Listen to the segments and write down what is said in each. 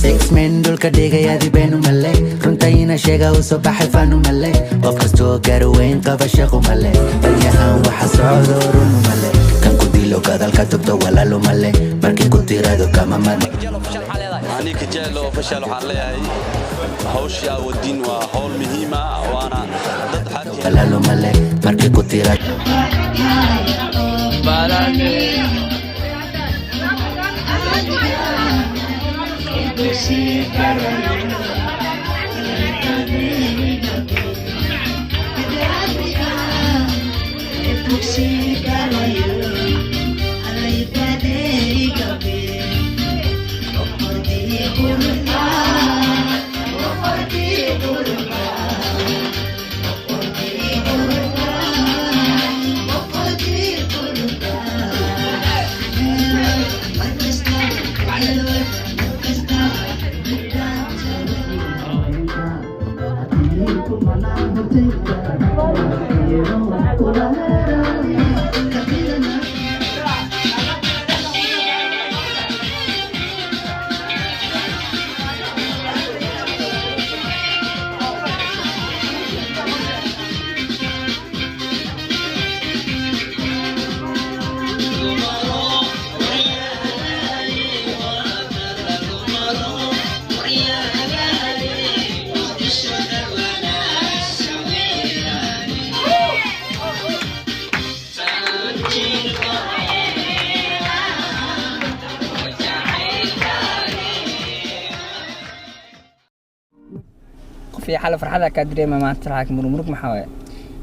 Sixmen dhulka dhigayadi beenu male, runtayna sheega u soo baxay fanu male. Qof kastoo garweyn qaba shaqo male, baryahan waxa socdo runu male. Kan ku dilo gadalka tugto walaalo male, markii ku tirado kama marmo. Aniga Jeelo Official waxaan leeyahay, hawshii aa wadiin waa hawl muhiim ah, waana dad waxaa Walaalo male markii ku tirado. Qof iyo xale farxada kaa dareema maanta, laakiin murug maxaa waaye?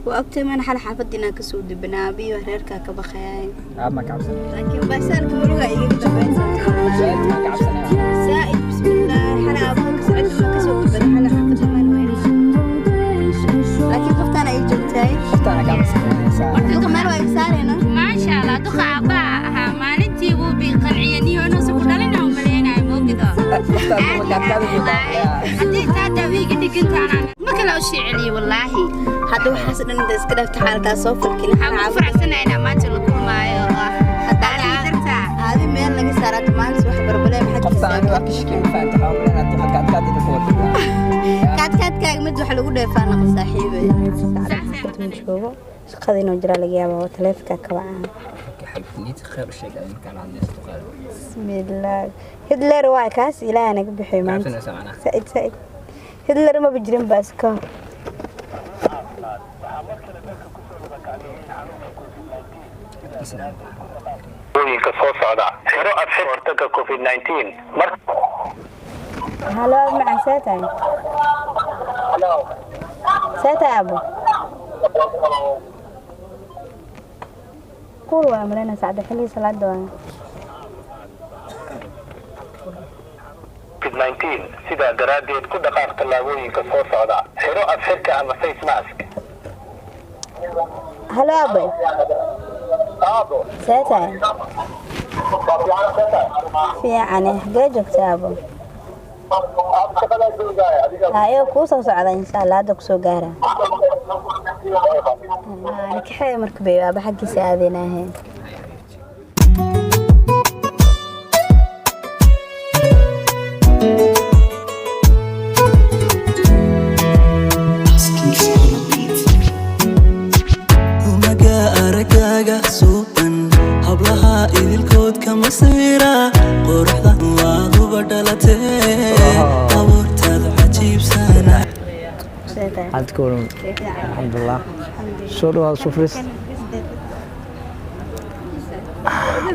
Waa ogtay mana xal xaafadda inaan kasoo dibnaa biyo reerkaa ka baqayay. Aab ma ka cabsanaya? Laakiin baasaalka muruga igaga dambaysa. Su'aalka ma ka cabsanaya? Saa'id, bismillaah, xal aabbo kasocod ma kasoo dibana xal xaafadda maan weyna, laakiin qoftaan ay joogtahay. Qoftaana ka cabsanaysaa? Duqa meel waa iga saarayna. Maasha Allah, duqa aabbaa ahaa maalintii wuu bii qanciya niyo inuusan ku dhalina u malaynayo moogido. Qoftaan duqa kaadkaada joogtaa. Haddii taa daawiiga dhigantaana ma kala u sii celiyo wallaahi. Hadda waxaas dhan inta iska dhaafta xaalkaa soo falkin. Waxaan ku faraxsanahay inaan maanta la kulmaayo dartaa. Aadi meel laga saaraata maanta wax barbalee. Qoftaan aniga waa ka shaki, ma fahanta? Waxaan u maleynayaa duqa kaadkaada inuu ku wato. Kaadkaadkaaga mid wax lagu dheefaa noqo saaxiibe. Joogo shaqada inuu jiraa laga yaaba oo taleefanka ka wacaa. Xabibti, khayr u sheeg ay markaan la hadlayso duqaada. Bismillaah, Hitler waa kaas, Ilaaha naga bixiyo maanta. Cabsanaysaa macnaha? Saa'id saa'id, Hitler maba jirin baas ka hor. Ooyinka soo socda xiro afxir hortaga COVID-19 mar. Halo, macaan, see tahay? See tahay abo? Quul waa maleyna sacda xilligii salaada waa. COVID-19, sidaa daraaddeed ku dhaqaaq tallaabooyinka soo socda: xiro afxirka ama face mask. Halo abo, see tahay? Fiicane, xagee joogta abo? Hayo, kuu soo socda insha Allah, hadda kusoo gaara. Nikaxee marka bay aaba xaggiisa aadeenaahe. Umaga aragaaga suuban, hablaha idilkood kama sawira quruxdan, waaduba dhalatee abuurtaadu cajiibsana. See tahay? Xaalad ka waran? Alxamdulilah, soo dhawaada, soo fariis.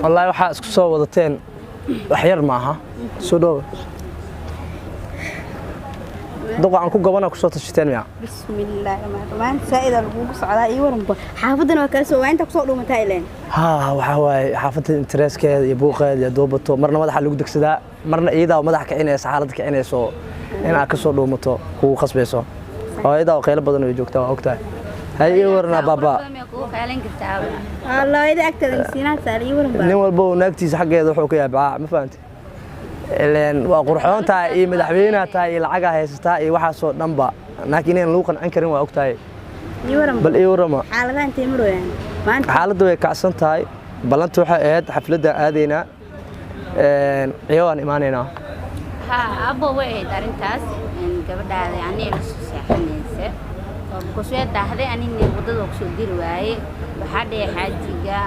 Wallaahi waxaa isku soo wadateen wax yar maaha. Soo dhawaada. Duqa aan ku gobana kusoo tashateen miya? Bismillaahi rahmaani rahiim, maanta saa'id aa lagugu socdaa. Ii waranba, xaafaddana waa kala soo, waa inta kusoo dhuumataa ileen. Haa, waxaa waaye xaafadda intereskeeda iyo buuqeeda iyo doobato, marna madaxa lagu degsadaa, marna iyadaa madaxa kicinaysa, xaaladda kicinayso in aad ka soo dhuumato kugu khasbayso oo iyadaa qaylo badan way joogtaa, waa ogtahay. Hay, ii warnaa baaba. Kugu qaalan kartaa. Looyada agteeda masiinaha saar, ii waran baa. Nin walba uu naagtiisa xaggeeda wuxuu ka yahay bacaa, ma fahanti? Ileen waa qurxoon tahay iyo madaxweynaha tahay iyo lacagaa haysataa iyo waxaasoo dhanba, naag inayn lagu qancin karin waa og tahay. Ii waran. Bal ii warrama. Xaaladaha intay marooyaan maanta? Xaaladda way kacsan tahay. Ballanta waxay ahayd xafladdan aadaynaa, ciyawaan imaanaynaa. Haa abbo, way ahayd arrintaas in gabadhaada aniga la soo seexanaysa oo because way daahday, anigna waddada waa kusoo diri waaye. Waxaa dhahay xaajiga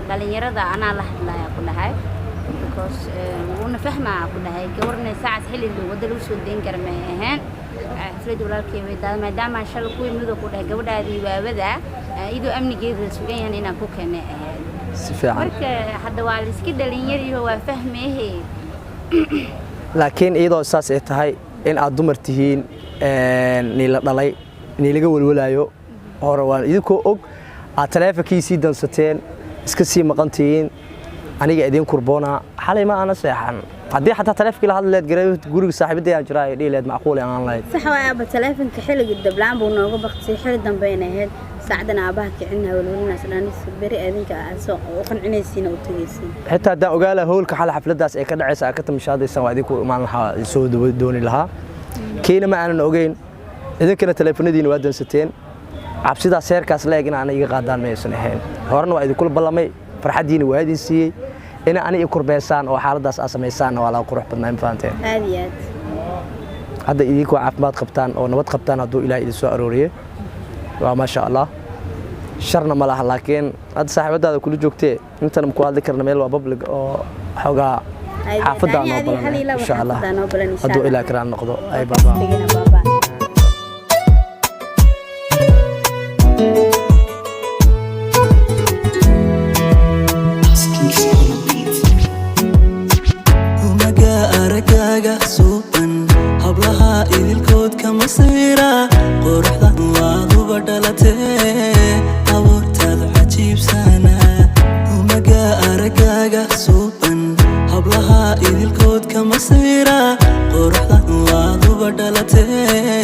dhalinyarada anaa la hadlaya ku dhahay because wuuna fahmaa ku dhahay gabarna saacas xilli wadda lagu soo dayn kara may ahayn. Xafladda walaalkay way daaday maadaama shalay kuwii midoo ku dhahay gabadhaadii waawada iyadoo amnigeeda sugan yahan inaan ku keenay ahayd. Si fiican. Marka hadda waa la iska dhalinyariyo, waa fahmeehe. Laakiin iyadoo saas ay tahay in aad dumar tihiin, nii la dhalay, nii laga welwelaayo hore, waan idinkoo og aad taleefonkii sii dansateen, iska sii maqan tihiin. Aniga idiin kurboonaa, xalay ma aana seexan. Haddii xataa taleefonkii la hadli leed gare guriga saaxiibadayaan jiraa ay dhihi leed, macquul aan lahayd. Sax waay aabba, taleefonka xilligii dablaan buu nooga baktay, xilli dambe inay ahayd saacadana aabbaha kicinaa welwelinaas dhanis beri adinka aad soo u qancinaysiin oo u tegaysiin. Xitaa haddaan ogaa lahaa howlka xal xafladdaas ay ka dhacaysa aad ka tamashaadaysaan, waa idinku imaan lahaa, soo dooni lahaa. Kiina ma aanan ogeyn, idinkana taleefanadiina waa dansateen. Cabsidaas heerkaas la eg in aanay iga qaadaan ma aysan ahayn. Horena waa idinkula ballamay, farxaddiina waa idin siiyey. Ina ani i kurbeysaan oo xaaladdaas aad samaysaanna waa laga qurux badnaa, ma fahanteen? Aad iyo aad. Hadda idinkoo caafimaad qabtaan oo nabad qabtaan hadduu Ilaah idin soo arooriyey, waa maasha Allah, sharna ma laha. Laakiin hadda saaxiibadaada kula joogtee intana maku hadli karna, meel waa public oo xoogaa xaafaddaa noo balan insha Allah, hadduu Ilaah karaan noqdo. Ay baaba. Tegina baaba. Umaga aragaaga suuban hablaha idilkood kama sawira, quruxdan waaduba dhalatee, abuurtaadu cajiibsana. Umaga aragaaga suuban hablaha idilkood kama sawira, quruxdan waaduba dhalatee.